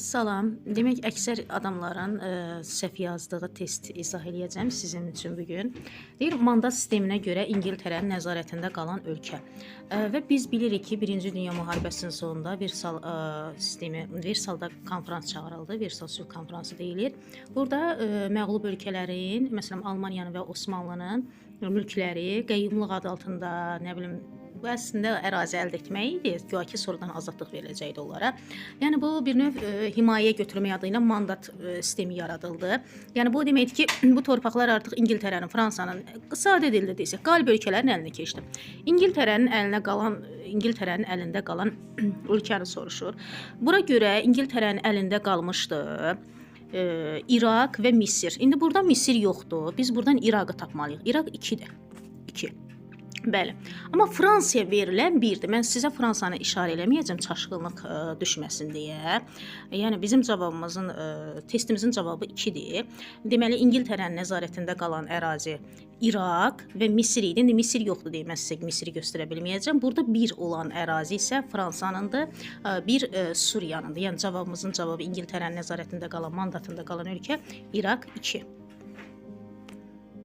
Salam. Demək, əksər adamların səhv yazdığı test izah eləyəcəm sizin üçün bu gün. Deyir, mandat sisteminə görə İngiltərənin nəzarətində qalan ölkə. Və biz bilirik ki, Birinci Dünya müharibəsinin sonunda Versal sistemi, Versalda konfrans çağırıldı. Versal sülh konfransı deyilir. Burada məğlub ölkələrin, məsələn Almaniyanın və Osmanlının mülkləri qəyyumluq adı altında, nə bilim, bu əslində ərazi əldə etmək idi. Güya ki, sonradan azadlıq veriləcəkdi onlara. Yəni bu bir növ himayə götürmək adı ilə mandat sistemi yaradıldı. Yəni bu deməkdir ki, bu torpaqlar artıq İngiltərənin, Fransanın, sadə dildə desək, qalib ölkələrin əlinə keçdi. İngiltərənin əlində qalan ölkəni soruşur. Bura görə İngiltərənin əlində qalmışdı İraq və Misir. İndi burada Misir yoxdur. Biz buradan İraqı tapmalıyıq. İraq 2-dir. 2. Bəli. Amma Fransaya verilən birdir. Mən sizə Fransanı işarə eləməyəcəm çaşqınlıq düşməsin deyə. Yəni bizim cavabımızın, testimizin cavabı 2-dir. Deməli İngiltərənin nəzarətində qalan ərazi İraq və Misir idi. İndi Misir yoxdur deyə mən sizə Misiri göstərə bilməyəcəm. Burada 1 olan ərazi isə Fransanındır, 1 Suriyanındır. Yəni cavabımızın cavabı İngiltərənin nəzarətində qalan, mandatında qalan ölkə İraq 2.